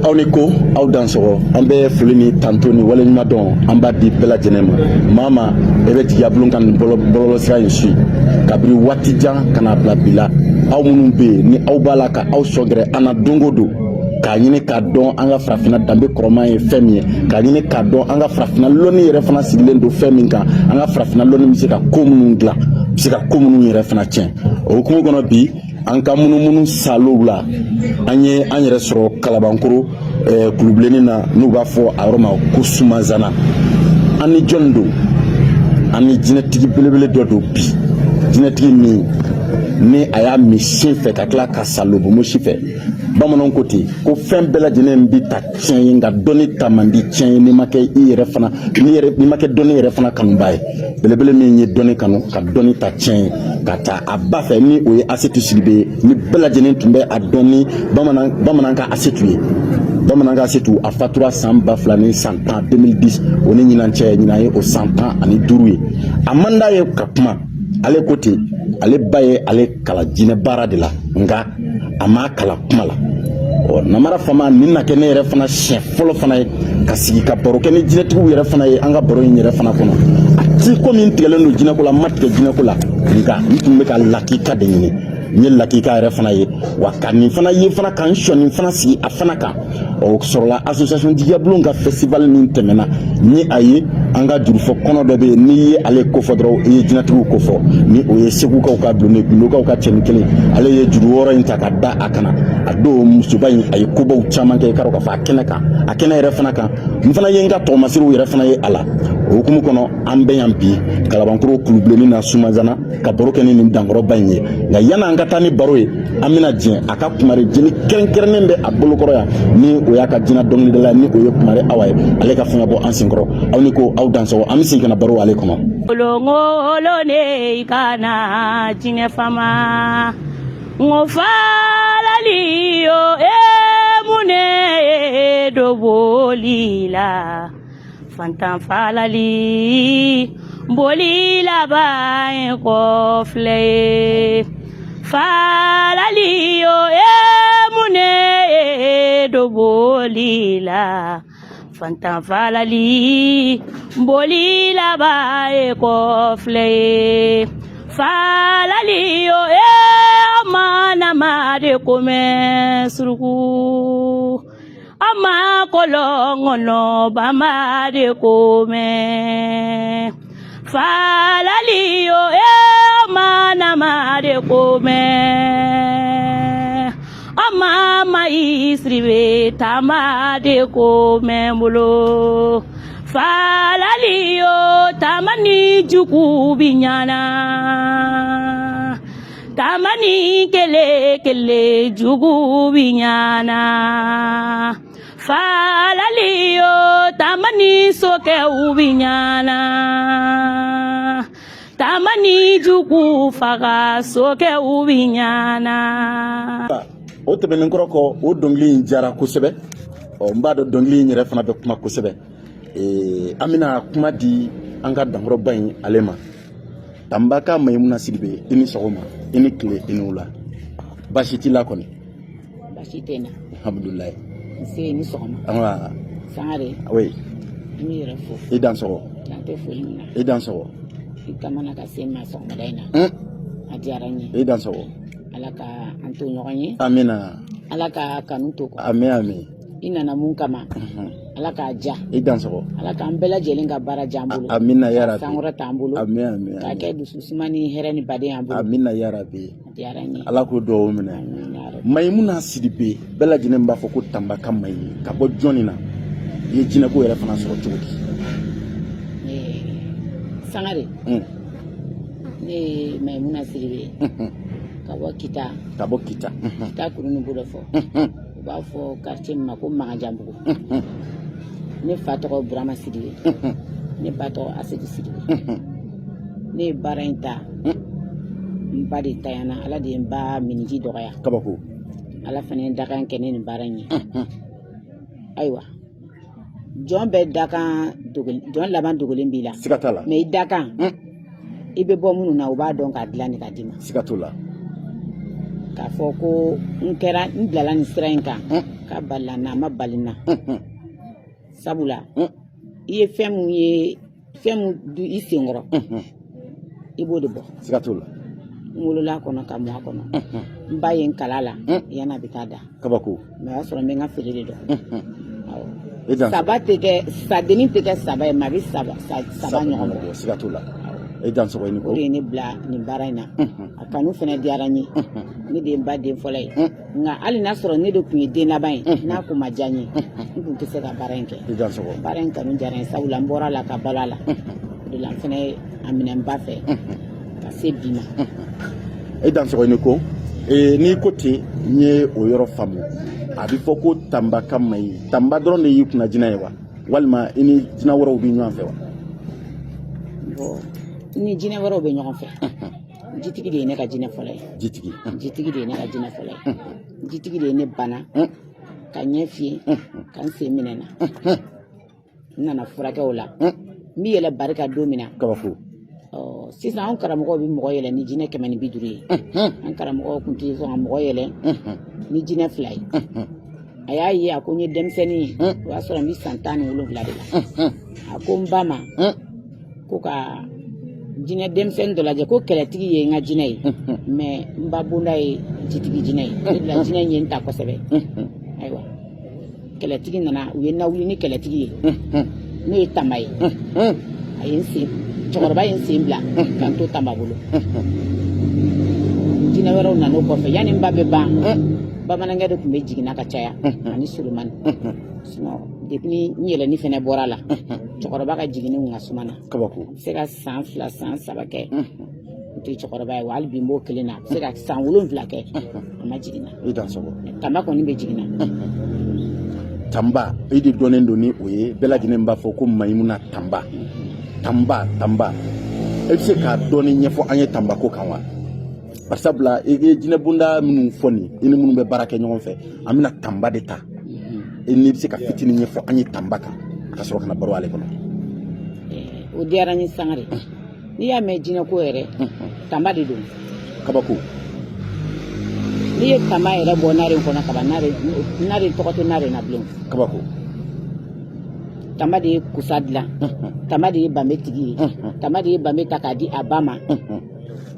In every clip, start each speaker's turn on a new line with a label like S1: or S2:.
S1: Aw ni ko aw dansɔgɔ. An bɛ foli ni tanto ni waleɲuman dɔn, an b'a di bɛɛ lajɛlen ma. Maa ma e bɛ jigiya bulon ka nin bɔlɔlɔsira in su kabini waati jan ka n'a bila bi la, aw minnu bɛ yen ni aw b'a la ka aw sɔgɛrɛ an na don o don, k'a ɲini k'a dɔn an ka farafinna danbe kɔrɔman ye fɛn min ye, k'a ɲini k'a dɔn an ka farafinna lɔnni yɛrɛ fana sigilen don fɛn min kan, an ka farafinna lɔnni bɛ se ka ko minnu dilan, bɛ se ka ko minnu yɛrɛ fana tiɲɛ. O hukumu kɔnɔ bi, an ka munumunu salow la, an ye an yɛrɛ sɔrɔ Kalabankoro kulubilennin na, n'u b'a fɔ a yɔrɔ ma ko Sumazana. An ni jɔnni don? An ni jinɛtigi belebele dɔ don bi, jinɛtigi min ni a y'a min sin fɛ ka tila ka sa lobomosi fɛ. Bamananw ko ten ko fɛn bɛɛ lajɛlen bɛ ta tiɲɛ ye, nka dɔnni ta man di tiɲɛ ye n'i ma kɛ i yɛrɛ fana, n'i ma kɛ dɔnni yɛrɛ fana kanubaa ye. Belebele min ye dɔnni kanu ka dɔnni ta tiɲɛ ye ka taa a ba fɛ, ni o ye Asetu Sidibe ye, ni bɛɛ lajɛlen tun bɛ a dɔn ni bamanan ka Asetu ye. Bamanan ka Asetu, a fatura san 2010, 2010. O ni ɲinan cɛ, ɲinan ye o san 15 ye. A man d'a ye ka kuma. Ale ko ten, ale ba ye ale kalan jinɛ baara de la, nka a m'a kalan kuma la. Ɔ namara fama nin na kɛ ne yɛrɛ fana siɲɛ fɔlɔ fana ye ka sigi ka baro kɛ ni jinɛtigiw yɛrɛ fana ye an ka baro in yɛrɛ fana kɔnɔ. A ti komi n tigɛlen don jinɛko la, n ma tigɛ jinɛko la, nka n tun bɛ ka lakika de ɲini. N ye lakika yɛrɛ fana ye wa, ka nin fana ye fana, ka n sɔnni fana sigi a fana kan. O sɔrɔla association jigiya bulon ka festival min tɛmɛna, ni a ye an ka jurufɔ kɔnɔ dɔ bɛ yen, n'i ye ale kofɔ dɔrɔn, i ye jinɛtigiw kofɔ, ni o ye Segukaw ka bulon ye, Gundokaw ka cɛnin kelen. Ale ye juru wɔɔrɔ in ta ka da a kana. A don musoba in, a ye kobaw caman kɛ. I k'a dɔn k'a fɔ a kɛnɛ kan, a kɛnɛ yɛrɛ fana kan, n fana ye n ka tɔgɔmasiriw yɛrɛ fana ye a la. O hukumu kɔnɔ, an bɛ yan bi Kalabankoro kulubilennin na, Sumazana, ka baro kɛ ni nin dankɔrɔba in ye. Nka yan'an ka taa ni baro ye, an bɛna jɛn a ka kumare jeli kɛrɛnkɛrɛnnen bɛ a bolokɔrɔ yan, ni o y'a ka jinɛ dɔnkilidala, ni o ye Kumare Awa ye. Ale ka fɛn ka bɔ an senkɔrɔ. Aw ni ko aw dansɔgɔ. An bɛ segin ka na baro ale kɔnɔ.
S2: Kolongolo ne i kana jinɛ fama n ko falali yo e mun ne do boli la fantan falali boli laban ye kɔfilɛ ye falali yo e mun ne do boli la fantan falali boli laban ye kɔfilɛ ye falali yo e mana ma de ko mɛn suruku a ma kɔlɔn kɔnɔ bama de ko mɛn falali yo e mana ma de ko mɛn a ma mayi siribe taama de ko mɛn bolo falali yo taama ni jugu bi ɲana taama ni kele kele jugu bi ɲana falali yo taama ni sokɛw bi ɲana taama ni jugu faga sokɛw bi ɲana.
S1: O tɛmɛnen kɔrɔ kɔ, o dɔnkili in diyara kosɛbɛ. Ɔ n b'a dɔn dɔnkili in yɛrɛ fana bɛ kuma kosɛbɛ. An bɛna kuma di an ka dankɔrɔba in ale ma. Tanbaka Mayimuna Sidibe, i ni sɔgɔma, i ni tile, i ni wula. Baasi t'i la kɔni?
S3: Baasi tɛ n na.
S1: Alhamdulilayi.
S3: Nse, i ni sɔgɔma.
S1: Nba.
S3: Sangare.
S1: Oui.
S3: N b'i yɛrɛ fo.
S1: I dansɔgɔ.
S3: Dan tɛ foli min na.
S1: I dansɔgɔ.
S3: I kamana ka se n ma sɔgɔmada in na. A diyara n ye.
S1: I dansɔgɔ.
S3: Ala ka an to ɲɔgɔn ye.
S1: Amina.
S3: Ala ka kanu to kɔ.
S1: Ami ami.
S3: I nana mun kama, Ala k'a diya.
S1: I dansɔgɔ.
S3: Ala k'an bɛɛ lajɛlen ka baara diya an bolo.
S1: Amina yarabi.
S3: Sankɔrɔ t'an bolo.
S1: Ami ami.
S3: K'a kɛ dusu suma ni hɛrɛ ni baden y'an bolo.
S1: Amina yarabi.
S3: A diyara n ye.
S1: Ala k'o dugawu minɛ.
S3: Amina yarabi.
S1: Mayimuna Sidibe, bɛɛ lajɛlen b'a fɔ ko Tanbaka Mayi, ka bɔ jɔnni na? I ye jinɛko yɛrɛ fana sɔrɔ cogo di?
S3: Sangare. Ne ye Mayimuna Sidibe ye. Ka bɔ Kita.
S1: Ka bɔ Kita.
S3: Kita kurun ni bolo fɔ. U b'a fɔ quartier min ma ko Manganjanbugu. Ne fa tɔgɔ Burama Sidibe. Ne ba tɔgɔ Asetu Sidibe. Ne ye baara in ta. N ba de tanyana, Ala de ye n ba miniji dɔgɔya.
S1: Kabako.
S3: Ala fana ye dakan kɛ ne nin baara in ye. Ayiwa, jɔn bɛɛ dakan dogolen, jɔn laban dogolen b'i la.
S1: Siga t'a la.
S3: Mais i dakan, i bɛ bɔ minnu na, u b'a dɔn k'a dilan de k'a d'i ma.
S1: Siga t'o la.
S3: K'a fɔ ko n kɛra n bilala nin sira in kan. K'a balila n na, a ma bali n na, sabula i ye fɛn mun ye, fɛn mun dun i senkɔrɔ, i b'o de bɔ.
S1: Siga t'o la.
S3: N wolola a kɔnɔ ka mɔ a kɔnɔ. N ba ye n kala la yanni a bɛ taa da.
S1: Kabako.
S3: Mais o y'a sɔrɔ n bɛ n ka feere de dɔn. Awɔ.
S1: E dan.
S3: Saba tɛ kɛ, sadennin tɛ kɛ saba ye, mais a bɛ saba saba ɲɔgɔn bɔ.
S1: Siga t'o la. E dansɔgɔ, i ni
S3: O
S1: ko.
S3: de ye ne bila nin baara in na. A kanu fana diyara n ye. Ne de ye n ba den fɔlɔ ye, nka hali n'a sɔrɔ ne de tun ye den laban ye, n'a kun ma diya n ye, n tun tɛ se ka baara in kɛ.
S1: I dansɔgɔ.
S3: Baara in kanu diyara n ye, sabula n bɔra a la ka balo a la. O de la n fana ye a minɛ n ba fɛ ka se bi ma.
S1: E dansɔgɔ, i ni ko. N'i ko ten, n ye o yɔrɔ faamu. A bɛ fɔ ko Tanba ka Mayi, Tanba dɔrɔn de y'i kunna jinɛ ye wa, walima i ni jinɛ wɛrɛw bɛ ɲɔgɔn fɛ wa?
S3: Bon, ni jinɛ wɛrɛw bɛ ɲɔgɔn fɛ. Jitigi de ye ne ka jinɛ fɔlɔ ye.
S1: Jitigi.
S3: Jitigi de ye ne ka jinɛ fɔlɔ ye. Jitigi de ye ne bana ka ɲɛ fiyɛ ka n sen minɛ na. N nana furakɛ o la. N bɛ yɛlɛ barika don min na.
S1: Kabako.
S3: Ɔ, sisan anw karamɔgɔw bɛ mɔgɔ yɛlɛ ni jinɛ 150 ye. An karamɔgɔw tun tɛ sɔn ka mɔgɔ yɛlɛ ni jinɛ fila ye. A y'a ye, a ko n ye denmisɛnnin ye. O y'a sɔrɔ n bɛ san 17 de la. A ko n ba ma ko ka jinɛ denmisɛnnin dɔ lajɛ, ko kɛlɛtigi ye n ka jinɛ ye, mais n ba bonda ye jitigi jinɛ ye. O de la jinɛ in ye n ta kosɛbɛ. Ayiwa, kɛlɛtigi nana, u ye n lawuli ni kɛlɛtigi ye, n'o ye Tanba ye. A ye n sen, cɛkɔrɔba ye n sen bila ka n to Tanba bolo. Jinɛ wɛrɛw nana o kɔfɛ. Yanni n ba bɛ ban, bamanankɛ de tun bɛ jiginna ka caya ani Surumani. Sinon depuis n yɛlɛni fɛnɛ bɔra la, cɛkɔrɔba ka jiginni kun ka suma na.
S1: Kabako.
S3: A bɛ se ka san 2, san 3 kɛ n tɛ cɛkɔrɔba ye wa. Hali bi n b'o kelen na. A bɛ se ka san 7 kɛ a ma jiginna.
S1: I dansɔgɔ.
S3: Tanba kɔni bɛ jiginna.
S1: Tanba, e de dɔnnen don ni o ye. Bɛɛ lajɛlen b'a fɔ ko Mayimuna Tanba, Tanba, Tanba. E bɛ se k'a dɔɔni ɲɛfɔ an ye Tanba ko kan wa? Barisabula i ye jinɛ bonda minnu fɔ nin, i ni minnu bɛ baara kɛ ɲɔgɔn fɛ, an bɛna Tanba de ta. E n'i bɛ se ka fitinin ɲɛfɔ an ye Tanba kan, ka sɔrɔ ka na baro ale kɔnɔ.
S3: O diyara n ye, Sangare. N'i y'a mɛn jinɛko yɛrɛ, Tanba de don.
S1: Kabako.
S3: N'i ye Tanba yɛrɛ bɔ nare kɔnɔ kaban, nare nare tɔgɔ tɛ nare na bilen.
S1: Kabako.
S3: Tanba de ye kusa dilan. Tanba de ye banbe tigi ye. Tanba de ye banbe ta k'a di a ba ma.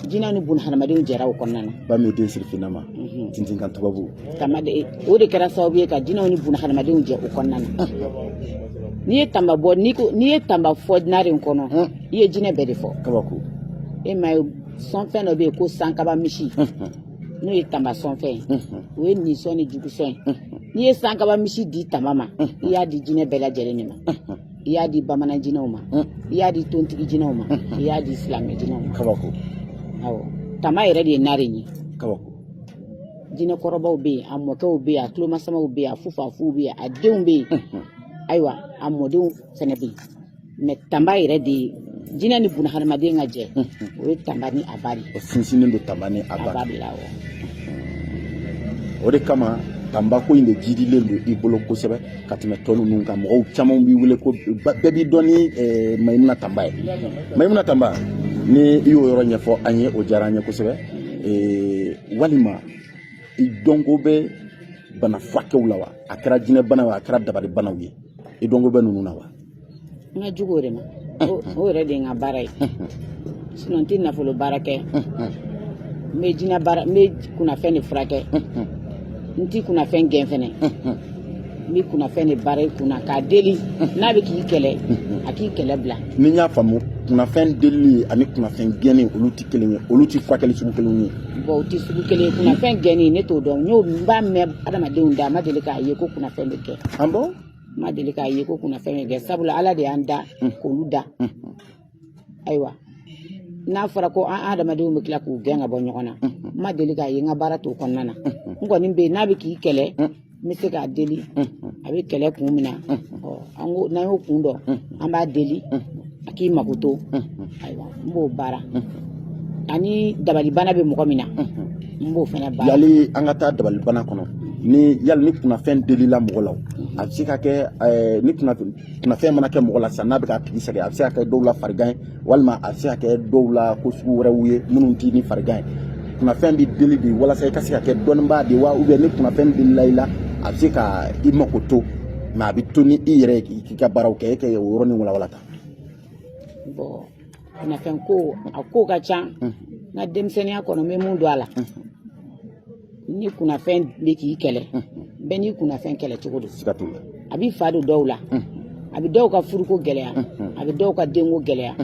S3: Jinɛ ni bunahadamadenw jɛra o kɔnɔna na.
S1: Ba min den siri finna ma, tintin kan tubabu.
S3: Tanba de, o de kɛra sababu ye ka jinɛw ni bunahadamadenw jɛ o kɔnɔna na. N'i ye Tanba bɔ, n'i ko n'i ye Tanba fɔ nare kɔnɔ, i ye jinɛ bɛɛ de fɔ.
S1: Kabako.
S3: E ma ye, sɔnfɛn dɔ bɛ yen ko sankaba misi, n'o ye Tanba sɔnfɛn ye, o ye nisɔn ni jugusɔn ye. N'i ye sankaba misi di Tanba ma, i y'a di jinɛ bɛɛ lajɛlen de ma. I y'a di bamanan jinɛw ma, i y'a di tontigi jinɛw ma, i y'a di silamɛ jinɛw ma.
S1: Kabako.
S3: Awɔ, Tanba yɛrɛ de ye nare ye.
S1: Kabako.
S3: Jinɛkɔrɔbaw bɛ yen, a mɔkɛw bɛ yen, a tulomasamaw bɛ yen, a fufafuw bɛ yen, a denw bɛ yen, ayiwa, a mɔdenw fɛnɛ bɛ yen. Mais Tanba yɛrɛ de ye jinɛ ni bunahadamaden ka jɛ, o ye Tanba ni a ba de ye.
S1: O sinsinnen don Tanba ni a
S3: a
S1: ba.
S3: Ba de la, awɔ.
S1: O de kama Tanba ko in de jidilen don i bolo kosɛbɛ ka tɛmɛ tɔ ninnu kan. Mɔgɔw caman b'i wele ko bɛɛ b'i dɔn ni Mayimuna Tanba ye. Mayimuna Tanba, ni i y'o yɔrɔ ɲɛfɔ an ye, o diyara an ye kosɛbɛ. Walima i dɔnko bɛ bana furakɛw la wa? A kɛra jinɛ bana ye wa, a kɛra dabali banaw ye, i dɔnko bɛ ninnu na wa?
S3: N ka jugu o de ma. O yɛrɛ de ye n ka baara ye. Sinon n tɛ nafolo baara kɛ. N bɛ jinɛ baara, n bɛ kunnafɛn de furakɛ. N tɛ kunnafɛn gɛn fɛnɛ. N bɛ kunnafɛn de baara i kunna k'a deli n'a bɛ k'i kɛlɛ, a k'i kɛlɛ bila.
S1: Ni n y'a faamu, kunnafɛn delili ani kunnafɛn gɛnni, olu tɛ kelen ye, olu tɛ furakɛli sugu kelen ye.
S3: Bon, o tɛ sugu kelen ye. Kunnafɛn gɛnni, ne t'o dɔn. N y'o, n b'a mɛn adamadenw da, a ma deli k'a ye ko kunnafɛn bɛ kɛ.
S1: Ah bon?
S3: N ma deli k'a ye ko kunnafɛn bɛ kɛ, sabula Ala de y'an da k'olu da. Ayiwa, n'a fɔra ko an adamadenw bɛ tila k'u gɛn ka bɔ ɲɔgɔn na, n ma deli k'a ye. N ka baara t'o kɔnɔna na. N kɔni bɛ yen, n'a bɛ k'i kɛlɛ, n bɛ se k'a deli a bɛ kɛlɛ kun min na. Ɔ, an ko n'an y'o kun dɔn, an b'a deli a k'i mako to. Ayiwa, n b'o baara. Ani dabalibana bɛ mɔgɔ min na, n b'o fana baara.
S1: Yali an ka taa dabalibana kɔnɔ, ni yali ni kunnafɛn delila mɔgɔ la, a bɛ se ka kɛ ni kunnafɛn mana kɛ mɔgɔ la sisan, n'a bɛ k'a tigi sɛgɛn, a bɛ se ka kɛ dɔw la farigan ye, walima a bɛ se ka kɛ dɔw la ko sugu wɛrɛw ye minnu t'i ni farigan ye. Kunnafɛn bɛ deli de walasa i ka se ka kɛ dɔnnibaa de wa, ou bien ni kunnafɛn delila i la, a A bɛ se ka i mako to, mais a bɛ to ni i yɛrɛ ye k'i ka baaraw kɛ. E ka o yɔrɔnin walawala tan.
S3: Bon, kunnafɛn ko, a ko ka ca. N ka denmisɛnninya kɔnɔ, n bɛ mun don a la, ni kunnafɛn bɛ k'i kɛlɛ, bɛɛ n'i kunnafɛn kɛlɛ cogo don.
S1: Siga t'o la.
S3: A b'i fa don dɔw la, a bɛ dɔw ka furuko gɛlɛya, a bɛ dɔw ka denko gɛlɛya,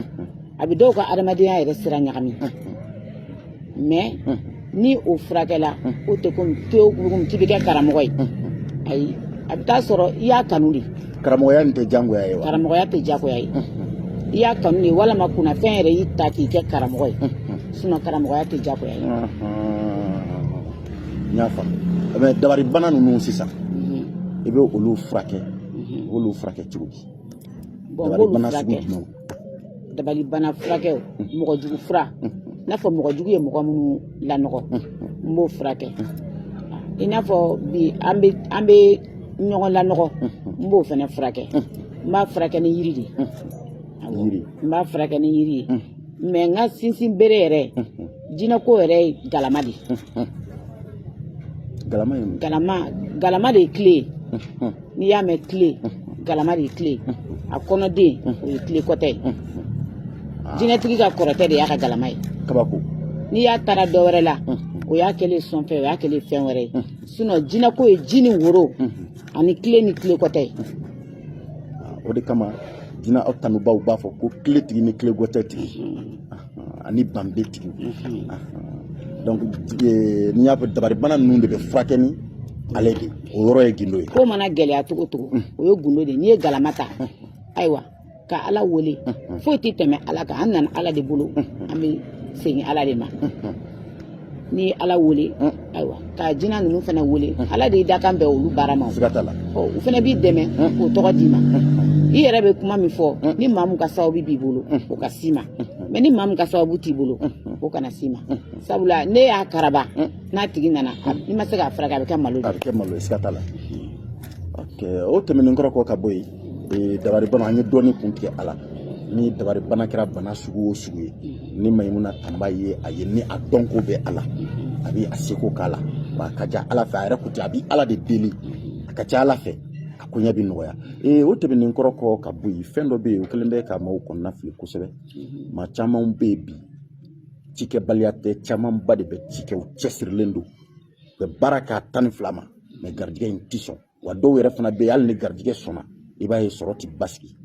S3: a bɛ dɔw ka adamadenya yɛrɛ sira ɲagami. Mais ni o furakɛla, o tɛ komi tewu komi k'i bɛ kɛ karamɔgɔ ye. Ayi, a bɛ taa sɔrɔ i y'a kanu de.
S1: Karamɔgɔya nin tɛ diyagoya ye wa?
S3: Karamɔgɔya tɛ diyagoya ye. I y'a kanu de, walama kunnafɛn yɛrɛ y'i ta k'i kɛ karamɔgɔ ye. Sinon karamɔgɔya tɛ diyagoya ye.
S1: N y'a faamu. Mais dabaribana ninnu sisan, i bɛ olu furakɛ, i b'olu furakɛ cogo di?
S3: Bon, n b'olu
S1: Dabaribana sugu
S3: furakɛ.
S1: jumɛnw?
S3: Dabalibana furakɛ, mɔgɔ jugu fura, i n'a fɔ mɔgɔ jugu ye mɔgɔ minnu lanɔgɔ, n b'o furakɛ. I n'a fɔ bi an bɛ ɲɔgɔn lanɔgɔ, n b'o fana furakɛ. N b'a furakɛ ni yiri de ye. Awɔ.
S1: Yiri.
S3: N b'a furakɛ ni yiri ye, mais n ka sinsin bere yɛrɛ, jinɛko yɛrɛ ye galama de ye.
S1: Galama ye mun?
S3: Galama de ye tile ye. N'i y'a mɛn tile, galama de ye tile ye. A kɔnɔden, o ye tile kɔtɛ ye. Jinɛtigi ka kɔrɔtɛ de y'a ka galama ye.
S1: Kabako.
S3: N'i y'a taara dɔ wɛrɛ la, o y'a kɛlen sɔnfɛ, o y'a kɛlen fɛn wɛrɛ ye. Sinon jinɛko ye ji ni woro ani tile ni tile kɔtɛ ye.
S1: O de kama jinɛ aw tanubaw b'a fɔ ko tile tigi ni tile gɔtɛ tigi ani banbe tigi. Donc n'i y'a fɔ, dabaribana ninnu de bɛ furakɛ ni ale de, o yɔrɔ ye gindo ye.
S3: Ko mana gɛlɛya cogo cogo, o ye gundo de ye. N'i ye galama ta, ayiwa, ka Ala wele, foyi tɛ tɛmɛ Ala kan. An nana Ala de bolo, an bɛ segin Ala de ma. N'i ye Ala wele, ayiwa, ka jinɛ ninnu fana wele, Ala de y'i dakan bɛn olu baara ma.
S1: Siga t'a la.
S3: Ɔ, u fana b'i dɛmɛ k'o tɔgɔ d'i ma. I yɛrɛ bɛ kuma min fɔ, ni maa min ka sababu b'i bolo, o ka s'i ma. Mais ni maa min ka sababu t'i bolo, o kana s'i ma. Sabula ne y'a karaba, n'a tigi nana, n'i ma se k'a furakɛ, a bɛ kɛ malo de
S1: A
S3: ye.
S1: bɛ kɛ malo ye, siga t'a la. Ok, o tɛmɛnen kɔrɔ kɔ ka bɔ yen, dabaribana, an ye dɔɔnin kun tigɛ a la. Ni dabaribana kɛra bana sugu o sugu ye, ni Mayimuna Tanba ye a ye, ni a dɔnko bɛ a la, a bɛ a seko k'a la. Wa a ka ca Ala fɛ, a yɛrɛ ko ten, a bɛ Ala de deli, a ka ca Ala fɛ, a koɲɛ bɛ nɔgɔya. O tɛmɛnen kɔrɔ kɔ ka bɔ yen, fɛn dɔ bɛ yen, o kɛlen bɛ ka maaw kɔnɔna fili kosɛbɛ. Maa caman bɛ yen bi, cikɛbaliya tɛ, camanba de bɛ cikɛ, u cɛsirilen don, u bɛ baara k'a 12 ma, mais garijɛgɛ in ti sɔn. Wa dɔw yɛrɛ fana bɛ yen, hali ni garijɛgɛ sɔnna, i b'a ye sɔrɔ ti basigi.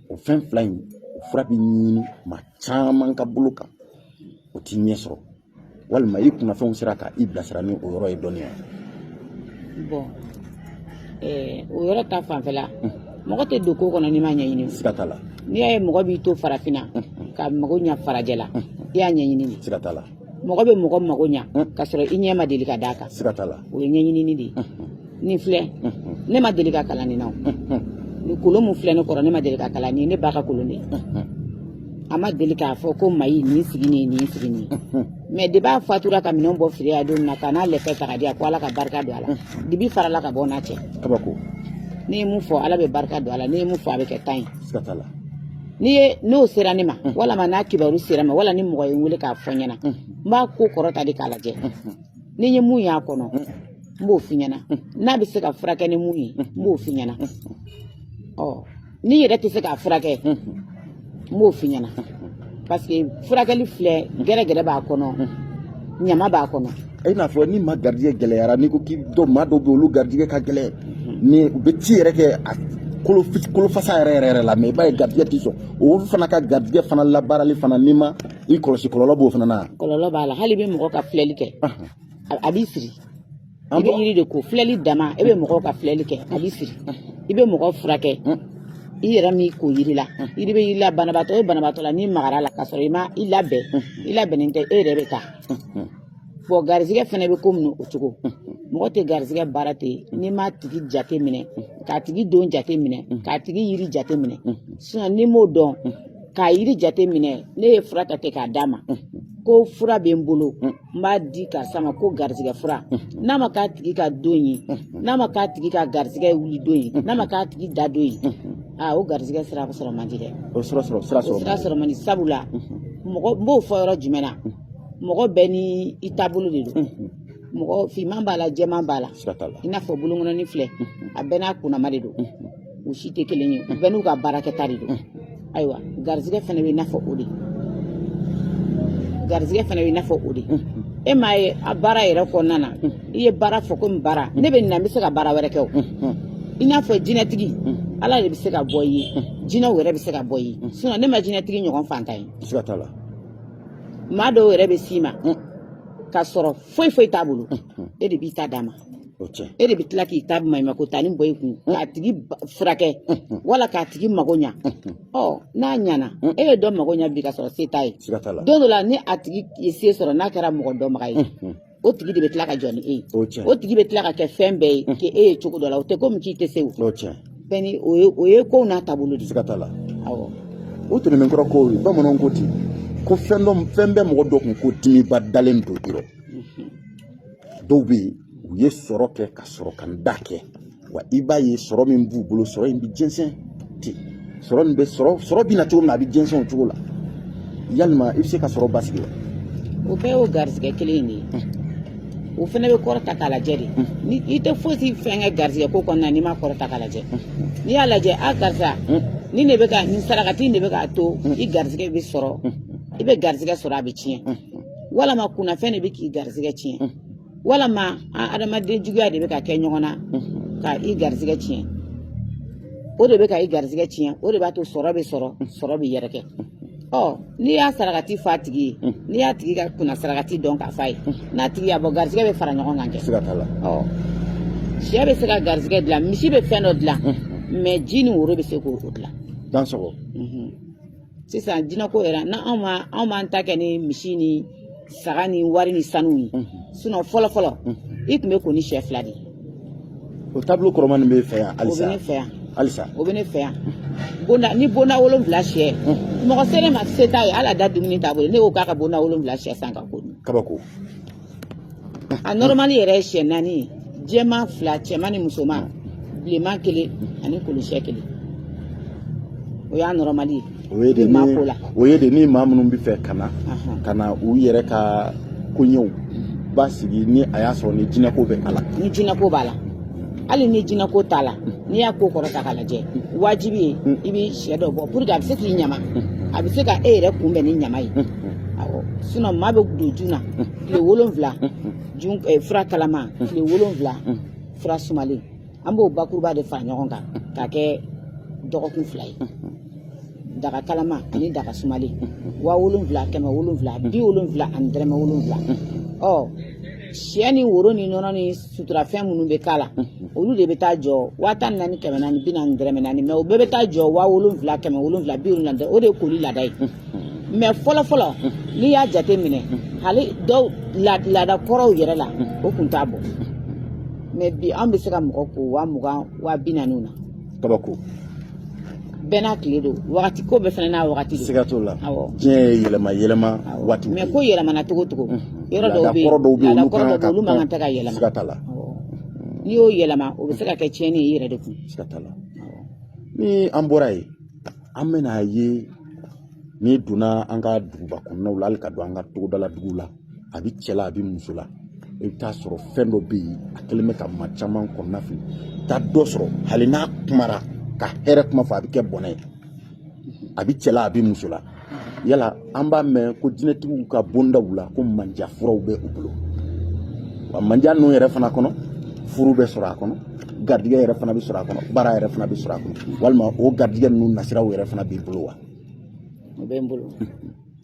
S1: O fɛn fila in, o fura bɛ ɲini maa caman ka bolo kan, o ti ɲɛ sɔrɔ. Walima i kunnafɛnw sera ka i bilasira ni o yɔrɔ ye dɔnniya ye?
S3: Bon, o yɔrɔ ta fanfɛla, mɔgɔ tɛ don ko kɔnɔ n'i ma ɲɛɲini.
S1: Siga t'a la.
S3: N'i y'a ye mɔgɔ b'i to farafinna ka mago ɲa farajɛ la, i y'a ɲɛɲini de.
S1: Siga t'a la.
S3: Mɔgɔ bɛ mɔgɔ mago ɲa ka sɔrɔ i ɲɛ ma deli ka d'a kan.
S1: Siga t'a la.
S3: O ye ɲɛɲinini de ye. Nin filɛ, ne ma deli ka kalan nin na. O ni kolon mun filɛ ne kɔrɔ, ne ma deli ka kalan nin ye. Ne ba ka kolon de ye. A ma deli k'a fɔ ko mayi nin sigi nin, nin sigi nin. Mais depuis a fatura ka minɛnw bɔ fili ya don min na, ka n'a lɛfɛ ta ka di yan ko Ala ka barika don a la, dibi farala ka bɔ n'a cɛ.
S1: Kabako.
S3: N'i ye mun fɔ, Ala bɛ barika don a la. N'i ye mun fɔ, a bɛ kɛ tan ye.
S1: Siga t'a la.
S3: N'i ye n'o sera ne ma, walama n'a kibaru sera ma, wala ni mɔgɔ ye n wele k'a fɔ n ɲɛna, n b'a ko kɔrɔ ta de k'a lajɛ. Ni n ye mun y'a kɔnɔ, n b'o f'i ɲɛna. N'a bɛ se ka furakɛ ni mun ye, n b'o f'i ɲɛna. Ɔ, ni yɛrɛ tɛ se k'a furakɛ, n b'o f'i ɲɛna, parce que furakɛli filɛ, gɛrɛgɛrɛ b'a kɔnɔ, ɲama b'a kɔnɔ.
S1: I n'a fɔ ni maa garijɛgɛ gɛlɛyara, n'i ko k'i dɔ, maa dɔw bɛ yen, olu garijɛgɛ ka gɛlɛn, ni u bɛ ci yɛrɛ kɛ a kolo kolo fasa yɛrɛ yɛrɛ yɛrɛ la, mais i b'a ye garijɛgɛ ti sɔn. O fana ka garijɛgɛ fana labaarali fana, n'i ma i kɔlɔsi, kɔlɔlɔ b'o fana na.
S3: Kɔlɔlɔ b'a la. Hali i bɛ mɔgɔ ka filɛli kɛ, a b'i siri. I bɛ yiri de ko filɛli dama, e bɛ mɔgɔw ka filɛli kɛ, a b'i siri. I bɛ mɔgɔ furakɛ, i yɛrɛ m'i ko yiri la, yiri bɛ yiri la, banabaatɔ ye banabaatɔ la, n'i magara la k'a sɔrɔ i ma i labɛn, i labɛnnen tɛ, e yɛrɛ bɛ taa. Bon, garizigɛ fana bɛ komi o cogo. Mɔgɔ tɛ garizigɛ baara ten n'i m'a tigi jate minɛ, k'a tigi don jate minɛ, k'a tigi yiri jate minɛ. Sinon n'i m'o dɔn k'a yiri jate minɛ, ne ye fura ta ten k'a d'a ma ko fura bɛ n bolo, n b'a di karisa ma ko garizigɛ fura, n'a ma k'a tigi ka don ye, n'a ma k'a tigi ka garizigɛ wuli don ye, n'a ma k'a tigi da don ye, aa, o garizigɛ sira sɔrɔ man di dɛ.
S1: O sɔrɔ sɔrɔ sira
S3: O
S1: sɔrɔ
S3: sira sɔrɔ man di. Sabula mɔgɔ, n b'o fɔ yɔrɔ jumɛn na, mɔgɔ bɛɛ ni i taabolo de don. Mɔgɔ finman b'a la, jɛman b'a la.
S1: Siga t'a la.
S3: I n'a fɔ bolonkɔnɔni filɛ, a bɛɛ n'a kunnama de don, u si tɛ kelen ye, u bɛɛ n'u ka baarakɛta de don. Ayiwa, garizigɛ fana bɛ i n'a fɔ o de, garizigɛ fana bɛ i n'a fɔ o de. E m'a ye, a baara yɛrɛ kɔnɔna na, i ye baara fɔ komi baara ne bɛ nin na, n bɛ se ka baara wɛrɛ kɛ o. I n'a fɔ jinɛtigi, Ala de bɛ se ka bɔ i ye, jinɛw yɛrɛ bɛ se ka bɔ i ye, sinon ne ma jinɛtigi ɲɔgɔn fantan ye.
S1: Siga t'a la.
S3: Maa dɔw yɛrɛ bɛ s'i ma k'a sɔrɔ foyi foyi t'a bolo, e de b'i ta d'a ma.
S1: O tiɲɛ.
S3: E de bɛ tila k'i ta maɲumako ta ni bɔ i kun k'a tigi furakɛ wala k'a tigi mago ɲa. Ɔ, n'a ɲana, e ye dɔ mago ɲa bi ka sɔrɔ se t'a ye.
S1: Siga t'a la.
S3: Don dɔ la, ni a tigi ye se sɔrɔ, n'a kɛra mɔgɔ dɔnbaga ye, o tigi de bɛ tila ka jɔ ni e ye.
S1: O tiɲɛ.
S3: O tigi bɛ tila ka kɛ fɛn bɛɛ ye k'e ye cogo dɔ la, o tɛ komi k'i tɛ se o.
S1: O tiɲɛ.
S3: Bɛɛ ni o ye, o ye kow n'a taabolo de ye.
S1: Siga t'a la.
S3: Awɔ.
S1: O tɛmɛnen kɔrɔ, ko bamananw ko ten ko fɛn dɔ, fɛn bɛ mɔgɔ dɔ kun ko dimiba dalen don i rɔ. Dɔw bɛ yen, u ye sɔrɔ kɛ ka sɔrɔ ka da kɛ wa, i b'a ye sɔrɔ min b'u bolo, sɔrɔ in bɛ jɛnsɛn ten. Sɔrɔ nin bɛ sɔrɔ, sɔrɔ bɛ na cogo min na, a bɛ jɛnsɛn o cogo la. Yalima i bɛ se ka sɔrɔ basigi wa?
S3: O bɛɛ y'o garizigɛ kelen in de ye. O fana bɛ kɔrɔta k'a lajɛ de. Ni i tɛ fosi fɛn kɛ garizigɛ ko kɔnɔna na n'i ma kɔrɔta k'a lajɛ. N'i y'a lajɛ, a karisa, ni de bɛ ka nin sarakati de bɛ k'a to i garizigɛ bɛ sɔrɔ, i bɛ garizigɛ sɔrɔ, a bɛ tiɲɛ, walama kunnafɛn de bɛ k'i garizigɛ tiɲɛ, walama an adamaden juguya de bɛ ka kɛ ɲɔgɔn na ka i garizigɛ tiɲɛ, o de bɛ ka i garizigɛ tiɲɛ, o de b'a to sɔrɔ bɛ sɔrɔ, sɔrɔ bɛ yɛrɛkɛ. Ɔ, n'i y'a sarakati f'a tigi ye, n'i y'a tigi ka kunna sarakati dɔn k'a f'a ye, n'a tigi y'a bɔ, garizigɛ bɛ fara ɲɔgɔn kan kɛ.
S1: Siga t'a la.
S3: Ɔ, sɛ bɛ se ka garizigɛ dilan, misi bɛ fɛn dɔ dilan, mais ji ni woro bɛ se k'o dilan.
S1: Dansɔgɔ.
S3: Sisan jinɛko yɛrɛ na, anw m'an ta kɛ ni misi ni saga ni wari ni sanu ye. Sinon fɔlɔ fɔlɔ, i tun bɛ ko ni sɛ 2 de ye.
S1: O taabolo kɔrɔma nin bɛ fɛ yan
S3: O
S1: halisa?
S3: bɛ ne fɛ yan.
S1: Halisa?
S3: O bɛ ne fɛ yan. Bonda ni bonda 7 sɛ, mɔgɔ se ne ma, se t'a ye, hali a da dumuni t'a bolo, ne ko k'a ka bonda 7 sɛ san ka ko dun.
S1: Kabako.
S3: A normal yɛrɛ ye sɛ 4 ye, jɛman 2, cɛman ni musoman, bilenman 1 ani kolosɛ 1, o y'a normal ye.
S1: O ye de
S3: I bɛ maa
S1: ni
S3: ko la.
S1: O ye de ni maa minnu bɛ fɛ ka na ka na u yɛrɛ ka koɲɛw basigi, ni a y'a sɔrɔ ni jinɛko bɛ a la.
S3: Ni jinɛko b'a la, hali ni jinɛko t'a la, n'i y'a ko kɔrɔta k'a lajɛ, wajibi ye i bɛ sɛ dɔ bɔ pour que a bɛ se k'i ɲama, a bɛ se ka e yɛrɛ kunbɛn ni ɲama ye. Awɔ, sinon maa bɛ don jun na tile 7, jun fura kalama, tile 7 fura sumalen, an b'o bakuruba de fara ɲɔgɔn kan k'a kɛ dɔgɔkun 2 ye, daga kalama ani daga sumalen, 7770 ani dɔrɔmɛ 7. Ɔ, sɛ ni woro ni nɔnɔ ni suturafɛn minnu bɛ k'a la, olu de bɛ taa jɔ 14,440 dɔrɔmɛ 4, mais o bɛɛ bɛ taa jɔ 7770, o de ye koli laada ye. Mais fɔlɔ fɔlɔ, n'i y'a jate minɛ, hali dɔw laada kɔrɔw yɛrɛ la, o kun t'a bɔ. Mais bi, an bɛ se ka mɔgɔ ko 20,000, 40,000 na.
S1: Kabako.
S3: Bɛɛ n'a tile don, wagati ko bɛɛ fana n'a wagati don.
S1: Siga t'o la.
S3: Awɔ.
S1: Diɲɛ ye yɛlɛma yɛlɛma waati.
S3: Mais ko yɛlɛmana cogo cogo, yɔrɔ dɔw
S1: Laada
S3: bɛ yen,
S1: kɔrɔ dɔw bɛ yen,
S3: laada
S1: olu
S3: kɔrɔ
S1: kan
S3: dɔw bɛ
S1: ka
S3: yen, olu man kan
S1: kɔn.
S3: tɛ ka yɛlɛma.
S1: Siga t'a la.
S3: Awɔ. N'i y'o yɛlɛma, o bɛ se ka kɛ tiɲɛni ye i yɛrɛ de kun.
S1: Siga t'a la. Ni an bɔra yen, an bɛna ye n'i donna an ka duguba kɔnɔnaw la, hali ka don an ka togodala duguw la, a bɛ cɛ la, a bɛ muso la, i bɛ taa sɔrɔ fɛn dɔ bɛ yen, a kɛlen bɛ ka maa caman kɔnɔna fili. Taa dɔ sɔrɔ, hali n'a kumara ka hɛrɛ kuma fɔ, a bɛ kɛ bɔnɛ ye. A bɛ cɛ la, a bɛ muso la. Yala an b'a mɛn ko jinɛtigiw ka bondaw la, ko manja furaw bɛ u bolo wa, manja ninnu yɛrɛ fana kɔnɔ, furu bɛ sɔrɔ a kɔnɔ, garijɛgɛ yɛrɛ fana bɛ sɔrɔ a kɔnɔ, baara yɛrɛ fana bɛ sɔrɔ a kɔnɔ, walima o garijɛgɛ ninnu nasiraw yɛrɛ fana b'i bolo wa?
S3: O bɛ n bolo.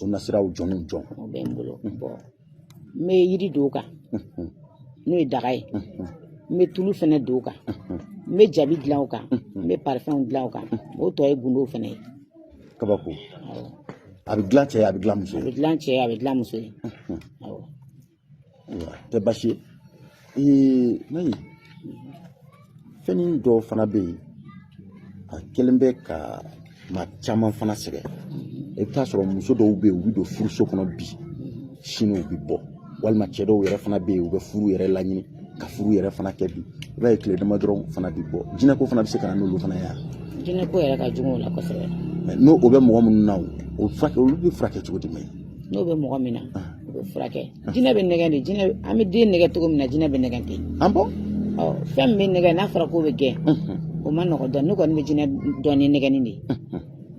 S1: O nasiraw jɔn ni jɔn?
S3: O bɛ n bolo. Bon, n bɛ yiri don o kan, n'o ye daga ye, n bɛ tulu fana don o kan, n bɛ jabi dilan o kan, n bɛ parifɛnw dilan o kan, o tɔ ye gundow fana ye.
S1: Kabako. A bɛ dilan cɛ ye, a bɛ dilan muso
S3: A
S1: ye?
S3: bɛ dilan cɛ ye, a bɛ dilan muso ye, awɔ.
S1: Ayiwa, tɛ baasi ye. Ee, Mayi, fɛnnin dɔ fana bɛ yen, a kɛlen bɛ ka maa caman fana sɛgɛn. I bɛ taa sɔrɔ muso dɔw bɛ yen, u bɛ don furuso kɔnɔ bi, sini u bɛ bɔ, walima cɛ dɔw yɛrɛ fana bɛ yen, u bɛ furu yɛrɛ laɲini ka furu yɛrɛ fana kɛ bi, i b'a ye tile dama dɔrɔn fana bɛ bɔ. Jinɛko fana bɛ se ka na n'olu fana ye wa?
S3: Jinɛko yɛrɛ ka jugu o la kosɛbɛ.
S1: N'o o bɛ mɔgɔ minnu na, o furakɛ, olu bɛ furakɛ cogo di? Mɛ
S3: N'o bɛ mɔgɔ min na, o bɛ bɛ furakɛ. Jinɛ bɛ nɛgɛn de, jinɛ, an bɛ den nɛgɛ cogo min na, jinɛ bɛ nɛgɛn ten.
S1: Ah bon?
S3: Ɔ, fɛn min bɛ nɛgɛ, n'a fɔra k'o bɛ gɛn, o ma nɔgɔ dɔn. Ne kɔni bɛ jinɛ dɔn ni nɛgɛnni de ye.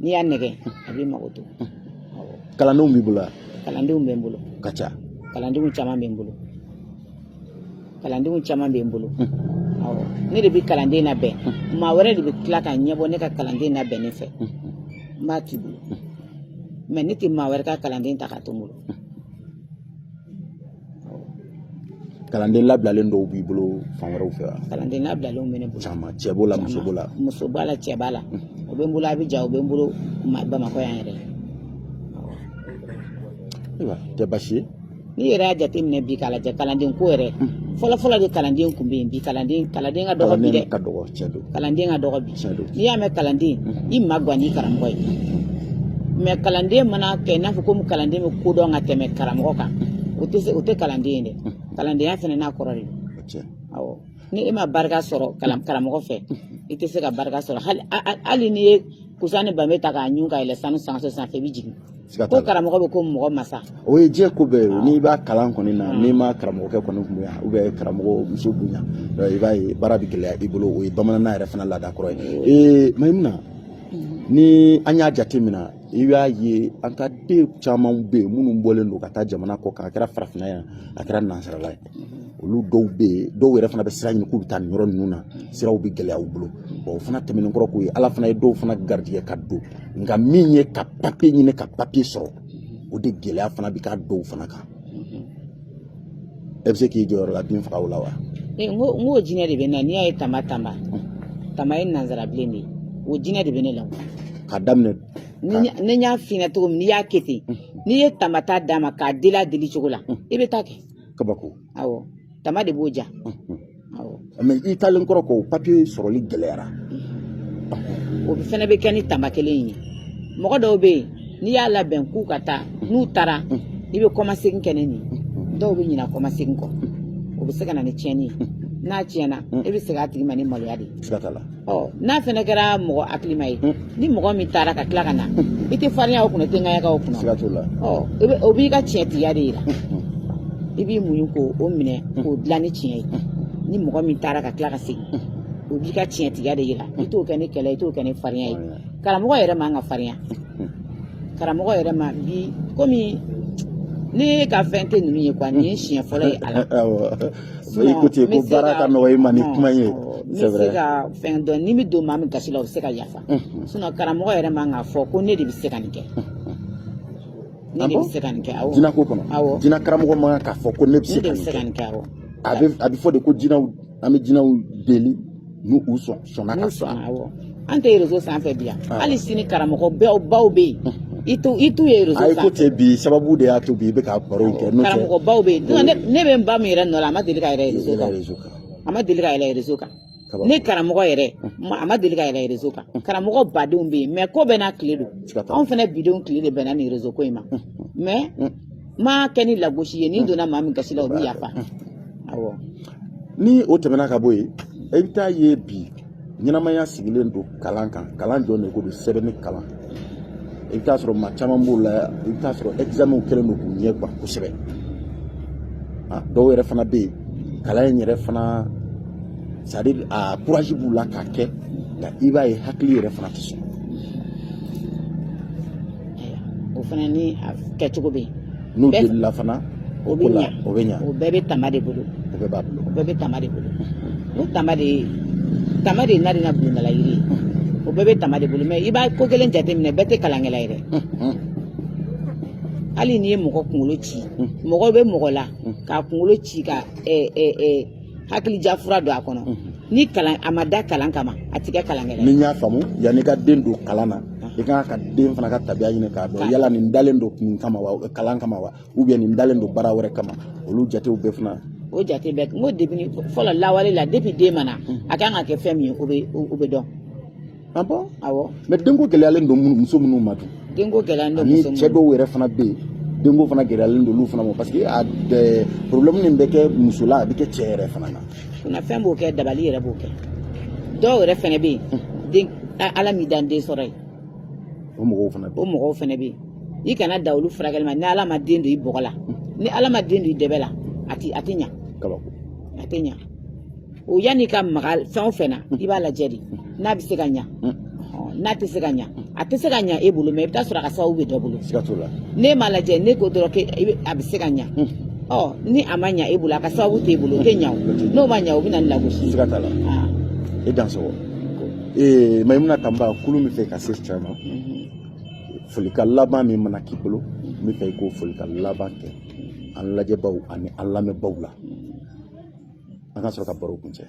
S3: N'i y'a nɛgɛ, a b'i mago to. Awɔ.
S1: Kalandenw b'i bolo wa?
S3: Kalandenw bɛ n bolo.
S1: Ka ca?
S3: Kalandenw caman bɛ n bolo, kalandenw caman bɛ n bolo. Awɔ, ne de bɛ kalanden labɛn. Maa wɛrɛ de bɛ tila ka ɲɛbɔ ne ka kalanden labɛnnen fɛ, n b'a k'i bolo, mais ne tɛ maa wɛrɛ ka kalanden ta k'a to n bolo.
S1: Kalanden labilalen dɔw b'i bolo fan wɛrɛw fɛ wa?
S3: Kalanden labilalenw bɛ ne bolo.
S1: Caman, cɛ b'o la, muso b'o la?
S3: Muso b'a la, cɛ b'a la. O bɛ n bolo Abijan, o bɛ n bolo Bamakɔ yan yɛrɛ.
S1: Ayiwa, tɛ baasi ye.
S3: N'i yɛrɛ y'a jateminɛ bi k'a lajɛ, kalanden ko yɛrɛ, fɔlɔ fɔlɔ de kalanden tun bɛ yen. Bi kalanden ka dɔgɔ bi dɛ.
S1: Kalanden ka dɔgɔ, tiɲɛ don.
S3: Kalanden ka dɔgɔ bi.
S1: Tiɲɛ don.
S3: N'i y'a mɛn kalanden, i ma gan n'i karamɔgɔ ye. Mais kalanden mana kɛ i n'a fɔ komi kalanden bɛ ko dɔn ka tɛmɛ karamɔgɔ kan, o tɛ se, o tɛ kalanden ye dɛ. Kalandenya fana n'a kɔrɔ de don.
S1: Tiɲɛ.
S3: Awɔ, ni e ma barika sɔrɔ kalan karamɔgɔ fɛ, i tɛ se ka barika sɔrɔ. Hali n'i ye kusa ni banbe ta k'a ɲun ka yɛlɛ sanu sanso sanfɛ, i bɛ jigin.
S1: Siga
S3: ko
S1: t'a la.
S3: Karamɔgɔ bɛ ko mɔgɔ masa.
S1: O ye diɲɛ ko bɛɛ ye. N'i b'a kalan kɔni na, n'i ma karamɔgɔkɛ kɔni bonya ou bien karamɔgɔ muso bonya, i b'a ye baara bɛ gɛlɛya i bolo. O ye bamananna yɛrɛ fana laada kɔrɔ ye. Mayimuna, ni an y'a jateminɛ, i b'a ye an ka den caman bɛ yen minnu bɔlen don ka taa jamana kɔ kan, a kɛra farafinna yan, a kɛra nansarala ye, olu dɔw bɛ yen, dɔw yɛrɛ fana bɛ sira ɲini k'u bɛ taa nin yɔrɔ ninnu na, siraw bɛ gɛlɛya u bolo. Bon, o fana tɛmɛnen kɔrɔ k'o ye, Ala fana ye dɔw fana garijɛgɛ ka don, nka min ye ka papiye ɲini ka papiye sɔrɔ, o de gɛlɛya fana bɛ k'a dɔw fana kan. E bɛ se k'i jɔyɔrɔ la bin faga o la wa?
S3: N ko n k'o jinɛ de bɛ n na. N'i y'a ye tama tama tama ye nansarabilen de ye, o jinɛ de bɛ ne la.
S1: K'a daminɛ.
S3: Ni n y'a f'i ɲɛna cogo min, n'i y'a kɛ ten, n'i ye tama ta d'a ma k'a deli a deli cogo la, i bɛ taa kɛ.
S1: Kabako.
S3: Awɔ, tama de b'o ja. Awɔ.
S1: Mais i taalen kɔrɔ kɔ, o papiye sɔrɔli gɛlɛyara.
S3: O fana bɛ kɛ ni tama kelen in ye. Mɔgɔ dɔw bɛ yen, n'i y'a labɛn k'u ka taa, n'u taara, i bɛ kɔmasegin kɛ ne nin ye. Dɔw bɛ ɲinɛ kɔmasegin kɔ, o bɛ se ka na ni tiɲɛni ye. N'a tiɲɛna, e bɛ segin a tigi ma ni maloya de ye.
S1: Siga t'a la.
S3: Ɔ, n'a fana kɛra mɔgɔ hakilima ye, ni mɔgɔ min taara ka tila ka na, i tɛ farinya o kunna, i tɛ ŋaɲa o kunna.
S1: Siga t'o la.
S3: Ɔ, o b'i ka tiɲɛtigiya de yira. I b'i muɲu k'o o minɛ k'o dilan ni tiɲɛ ye. Ni mɔgɔ min taara ka tila ka segin, o b'i ka tiɲɛtigiya de yira. I t'o kɛ ni kɛlɛ ye, i t'o kɛ ni farinya ye. Karamɔgɔ yɛrɛ man ka farinya, karamɔgɔ yɛrɛ ma bi komi ne ka fɛn tɛ ninnu ye quoi. Nin ye siɲɛ fɔlɔ ye a la.
S1: Awɔ, i ko ten ko baara ka nɔgɔ i ma ni kuma ye.
S3: N bɛ se ka fɛn dɔn, ni bɛ don maa min gasi la, o bɛ se ka yafa. Sinon karamɔgɔ yɛrɛ man k'a fɔ ko ne de bɛ se ka nin kɛ, ne de bɛ se ka nin kɛ. Awɔ.
S1: Jinɛ ko kɔnɔ.
S3: Awɔ.
S1: Jinɛ karamɔgɔ man kan k'a fɔ ko ne bɛ se
S3: ne de
S1: ka
S3: bɛ se ka
S1: nin
S3: nin
S1: kɛ.
S3: kɛ, awɔ.
S1: A bɛ fɔ de ko jinɛw, an bɛ jinɛw deli n'u u sɔnna ka
S3: N'u
S1: sɔn.
S3: sɔnna, awɔ. An tɛ réseau sanfɛ bi yan.
S1: Awɔ.
S3: Hali sini karamɔgɔ baw bɛ yen, i t'u ye réseau
S1: Ayi, ko
S3: sanfɛ.
S1: tɛ bi sababu de y'a to bi i bɛ ka baro in kɛ, n'o tɛ.
S3: Karamɔgɔ baw bɛ yen. Ne bɛ n ba min yɛrɛ nɔ la, a ma deli ka yɛlɛ réseau kan.
S1: Réseau kan.
S3: A ma deli ka yɛlɛ réseau kan.
S1: Kabako.
S3: Ne karamɔgɔ yɛrɛ, a ma deli ka yɛlɛ réseau kan. Karamɔgɔ badenw bɛ yen, mais ko bɛɛ n'a tile don.
S1: Siga t'a la.
S3: Anw fana bidenw tile de bɛnna nin réseau ko in ma, mais ma kɛ ni lagosi ye. N'i donna maa min gasi la, o bɛ yafa, awɔ.
S1: Ni o tɛmɛna ka bɔ yen, i bɛ taa ye bi ɲɛnamaya sigilen don kalan kan. Kalan jɔn de ko don? Sɛbɛnni kalan. I bɛ taa sɔrɔ maa caman b'o la, i bɛ taa sɔrɔ examen kɛlen don k'u ɲɛ gan kosɛbɛ. Ah, dɔw yɛrɛ fana bɛ yen, kalan in yɛrɛ fana, c'est à dire a courage b'u la k'a kɛ, nka i b'a ye hakili yɛrɛ fana tɛ sɔn.
S3: Ayiwa, o fana ni a kɛcogo bɛ yen.
S1: N'u delila fana
S3: O bɛ
S1: ko la,
S3: ɲa.
S1: O bɛ ɲa.
S3: O bɛɛ bɛ tama de bolo.
S1: O bɛɛ b'a bolo.
S3: O bɛɛ bɛ tama de bolo. O tama de ye, tama de ye narina bulondala yiri ye. O bɛɛ bɛ tama de bolo. Mais i b'a ko kelen jateminɛ, bɛɛ tɛ kalankɛla ye dɛ. Hali n'i ye mɔgɔ kunkolo ci, mɔgɔ bɛ mɔgɔ la k'a kunkolo ci ka ɛ ɛ ɛ hakilija fura don a kɔnɔ, ni kalan a ma da kalan kama, a ti kɛ kalankɛla
S1: Ni
S3: ye.
S1: n y'a faamu, yanni i ka den don kalan na, i kan ka den fana ka tabiya ɲini k'a dɔn yala nin dalen don nin kama wa, kalan kama wa, ou bien nin dalen don baara wɛrɛ kama. Olu jatew bɛɛ fana.
S3: O jate bɛɛ, n ko depuis fɔlɔ lawale la, depuis den ma na, a kan ka kɛ fɛn min ye, o bɛ dɔn.
S1: Ah bon?
S3: Awɔ.
S1: Mais denko gɛlɛyalen don muso minnu ma dun?
S3: Denko gɛlɛyalen don
S1: Ani
S3: muso
S1: cɛ
S3: minnu.
S1: dɔw yɛrɛ fana bɛ yen, denko fana gɛlɛyalen don olu fana ma, parce que a problème min bɛ kɛ muso la, a bɛ kɛ cɛ yɛrɛ fana na.
S3: Kunnafɛn b'o kɛ, dabali yɛrɛ b'o kɛ. Dɔw yɛrɛ fɛnɛ bɛ yen, den Ala m'i dan den sɔrɔ ye.
S1: O mɔgɔw fana bɛ
S3: O mɔgɔw fɛnɛ bɛ yen, i kana da olu furakɛli ma. Ni Ala ma den don i bɔgɔ la. Ni Ala ma den don i dɛbɛ la, a ti ɲa.
S1: Kabako.
S3: A tɛ ɲa. O yanni ka maga fɛn o fɛn na, i b'a lajɛ de n'a bɛ se ka ɲa. N'a tɛ se ka ɲa, a tɛ se ka ɲa e bolo, mais i bɛ taa sɔrɔ a ka sababu bɛ dɔ bolo.
S1: Siga t'o la.
S3: Ne m'a lajɛ, ne ko dɔrɔn ke a bɛ se ka ɲa. Ɔ, ni a ma ɲa e bolo, a ka sababu t'e bolo, o tɛ ɲa. O n'o ma ɲa, o bɛ na ni lagosi ye.
S1: Siga t'a la.
S3: Ah.
S1: E dansɔgɔ. Ee, Mayimuna Tanba, kulu min fɛ ka se cɛ ma, folikan laban min mana k'i bolo, n bɛ fɛ i k'o folikan laban kɛ an lajɛbaw ani an lamɛnbaw la, an ka sɔrɔ ka baro kuncɛ.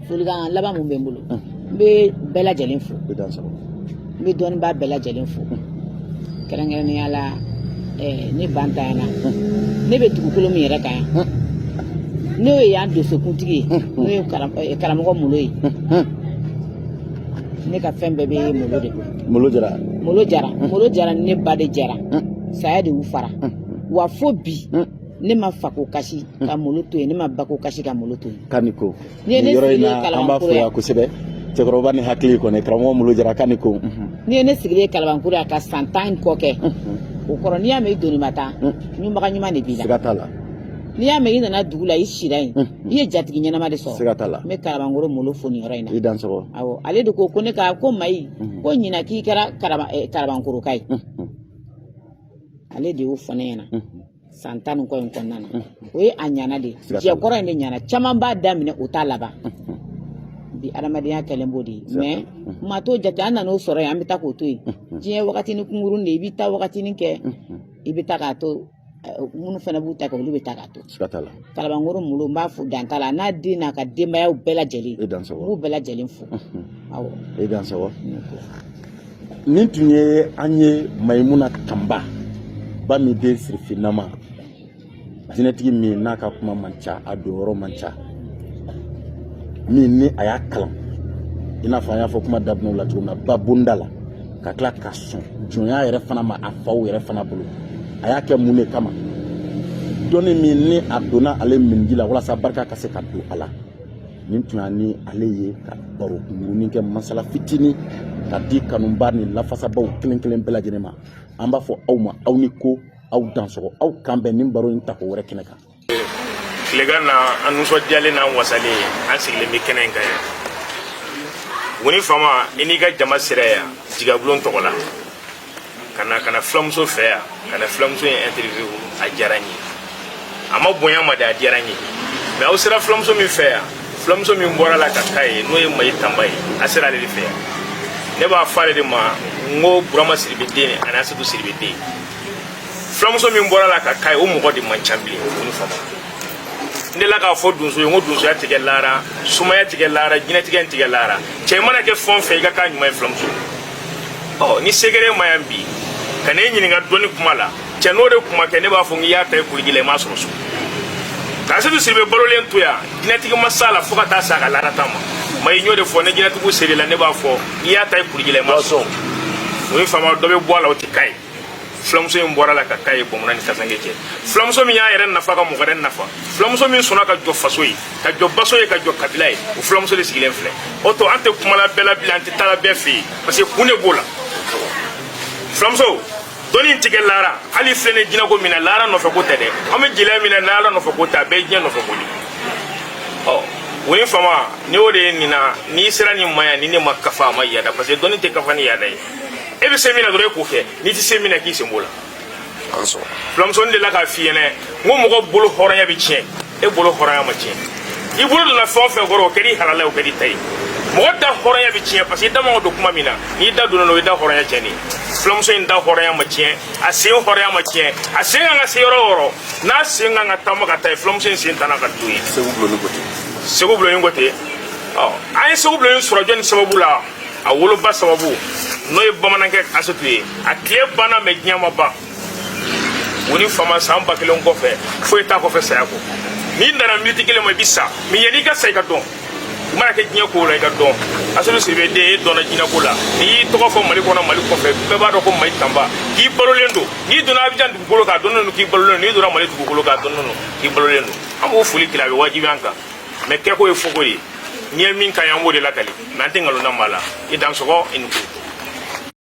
S3: Folikan laban mun bɛ n bolo, n bɛ bɛɛ lajɛlen fo.
S1: E dansɔgɔ.
S3: N bɛ dɔnnibaa bɛɛ lajɛlen fo, kɛrɛnkɛrɛnnenya la ne ba ntanyana, ne bɛ dugukolo min yɛrɛ kan yan, n'o ye yan donsokuntigi ye, n'o ye karamɔgɔ Molo ye. Ne ka fɛn bɛɛ bɛ Molo de bolo.
S1: Molo Jara.
S3: Molo Jara, Molo Jara ni ne ba de jara, saya de y'u fara. Wa fo bi, ne ma fako kasi ka Molo to yen, ne ma bako kasi ka Molo to yen.
S1: Kani ko.
S3: Ni ye
S1: nin
S3: ne
S1: yɔrɔ in
S3: sigilen
S1: na, an b'a
S3: Kalabankoro
S1: fo yan
S3: yan.
S1: kosɛbɛ, cɛkɔrɔba ni hakili kɔni, karamɔgɔ Molo Jara, kani ko.
S3: N'i ye ne sigilen Kalabankoro yan ka san 10 kɔ kɛ, o kɔrɔ, n'i y'a mɛn i doni ma taa, ɲumaga ɲuman de b'i la.
S1: Siga t'a la.
S3: N'i y'a mɛn i nana dugu la, i sira yen, i ye jatigi ɲɛnama de sɔrɔ.
S1: Siga t'a la.
S3: N bɛ Kalabankoro Molo fo nin yɔrɔ in na.
S1: I dansɔgɔ.
S3: Awɔ, ale de ko ko ne ka ko Mayi ko ɲina k'i kɛra Kalabankoroka ye. Ale de y'o fɔ ne ɲɛna san 10 ni kɔ in kɔnɔna na. O ye a ɲana de.
S1: Siga t'a la.
S3: Jɛkɔrɔ in de ɲana, caman b'a daminɛ, o t'a laban. Bi adamadenya kɛlen b'o de ye.
S1: Siga t'a
S3: mais maa t'o jate, an nan'o sɔrɔ yen, an bɛ taa k'o to yen. Diɲɛ wagatinin kunkurun de, i bɛ taa wagatinin kɛ, i bɛ taa k'a to minnu fana b'u ta kɛ, olu bɛ taa k'a to.
S1: Siga t'a la.
S3: Kalabankoro Molo, n b'a fo dan t'a la, n'a den n'a ka denbayaw bɛɛ lajɛlen.
S1: E dansɔgɔ.
S3: N b'u bɛɛ lajɛlen fo, awɔ.
S1: E dansɔgɔ. Nin tun ye an ye Mayimuna Tanba ba min den sirifinama, jinɛtigi min n'a ka kuma man ca, a donyɔrɔ man ca, min ni a y'a kalan, i n'a fɔ an y'a fɔ kuma daminɛw la cogo min na, ba bonda la, ka tila ka sɔn jɔnya yɛrɛ fana ma a faw yɛrɛ fana bolo. A y'a kɛ mun de kama? Dɔnni min ni a donna ale minji la walasa barika ka se ka don a la. Nin tun y'a ni ale ye ka baro kunkurunin kɛ, masala fitinin ka di kanuba ni lafasabaw kelen kelen bɛɛ lajɛlen ma. An b'a fɔ aw ma, aw ni ko, aw dansɔgɔ, aw kan bɛn nin baro in tako wɛrɛ kɛnɛ kan.
S4: Tilegan na, an nisɔndiyalen n'an wasalen, an sigilen bɛ kɛnɛ in kan yan. Wuni Fama, i n'i ka jama sera yan jigabulon tɔgɔ la ka na filamuso fɛ yan, ka na filamuso in interview. A diyara n ye, a ma bonya ma de, a diyara n ye. Mais aw sera filamuso min fɛ yan, filamuso min bɔra la ka taa ye, n'o ye Mayi Tanba ye, a sera ale de fɛ yan. Ne b'a fɔ ale de ma n ko Burama Sidibe den ani Asetu Sidibe den. Filamuso min bɔra la ka k'a ye, o mɔgɔ de man ca bilen. Wuni Fama, n delila k'a fɔ donso ye n ko donsoya tigɛ lara, sumaya tigɛ lara, jinɛtigɛ tigɛ lara. Cɛ mana kɛ fɛn o fɛn, i ka k'a ɲuman ye. Filamuso, ɔ ni segere ma yan bi ka ne ɲininka dɔnni kuma la, cɛ n'o de kuma kɛ, ne b'a fɔ n k'i y'a ta i koliji la, i m'a sɔrɔ so. Ka Asetu Sidibe balolen to yan, jinɛtigi ma s'a la fo ka taa s'a ka laada ma. Mayi, n y'o de fɔ, ne jinɛtigiw seri la, ne b'a fɔ i y'a ta i koliji la, i m'a sɔrɔ. O ye faama dɔ bɛ bɔ a la, o tɛ k'a ye. Filamuso in bɔra la ka k'a ye bɔnmuna ni kasange cɛ. Filamuso min y'a yɛrɛ nafa ka mɔgɔ wɛrɛ nafa, filamuso min sɔnna ka jɔ faso ye, ka jɔ baso ye, ka jɔ kabila ye, o filamuso de sigilen filɛ. O to an tɛ kumala bɛɛ la bilen, an tɛ taala bɛɛ fɛ yen, parce que kun de b'o la. Filamuso, dɔnni in tigɛ lara, hali filɛ ni jinɛko min na, lara nɔfɛ ko tɛ dɛ. An bɛ jeliya min na, lara nɔfɛ ko tɛ, a bɛɛ ye diɲɛ nɔfɛ ko de. Ɔ, o ye fama ni o de ye nin na. N'i sera nin ma yan, ni ne ma kafa, a ma yaada, parce que dɔnni tɛ kafa ni yaada ye. E bɛ se min na dɔrɔn, e k'o kɛ. N'i tɛ se min na, k'i sen b'o la. Filamuso, n delila k'a f'i ɲɛna n ko mɔgɔ bolo hɔrɔnya bɛ tiɲɛ, e bolo hɔrɔnya ma tiɲɛ. I bolo donna fɛn o fɛn kɔrɔ, o kɛra i halala ye, o kɛra i ta ye. Mɔgɔ da hɔrɔnya bɛ tiɲɛ parce que i da man ka don kuma min na. N'i da donna o, i da hɔrɔnya tiɲɛnen. Filamuso in da hɔrɔnya ma tiɲɛ, a sen hɔrɔnya ma tiɲɛ. A sen kan ka se yɔrɔ o yɔrɔ n'a sen kan ka taama ka taa yen, filamuso in sen tanna ka don yen.
S1: Segu bulonni ko ten.
S4: Segu bulonni ko ten. Ɔ, an ye Segu bulonni sɔrɔ jɔnni sababu la? A woloba sababu, n'o ye bamanankɛ Asetu ye. A tile banna, mais diɲɛ ma ban. O ni fama, san 1000 kɔfɛ, foyi t'a kɔfɛ saya kɔ. N'i nana miniti kelen ma, i bi sa, mais yanni i ka sa, i ka dɔn. I mana kɛ diɲɛ ko la, i ka dɔn. Asetu Sidibe den, e dɔnna jinɛ ko la. N'i y'i tɔgɔ fɔ Mali kɔnɔ, Mali kɔfɛ, bɛɛ b'a dɔn ko Mayi Tanba, k'i balolen don. N'i donna Abijan dugukolo kan, a dɔnnen don k'i balolen don. N'i donna Mali dugukolo kan, a dɔnnen don k'i balolen don. An b'o foli kila, a bɛ wajibi an kan. Mais kɛko ye fɔko ye. N'i ye min ka ɲi, an b'o de lakali, mais an tɛ nkalon da maa la. I dansɔgɔ, i ni ko.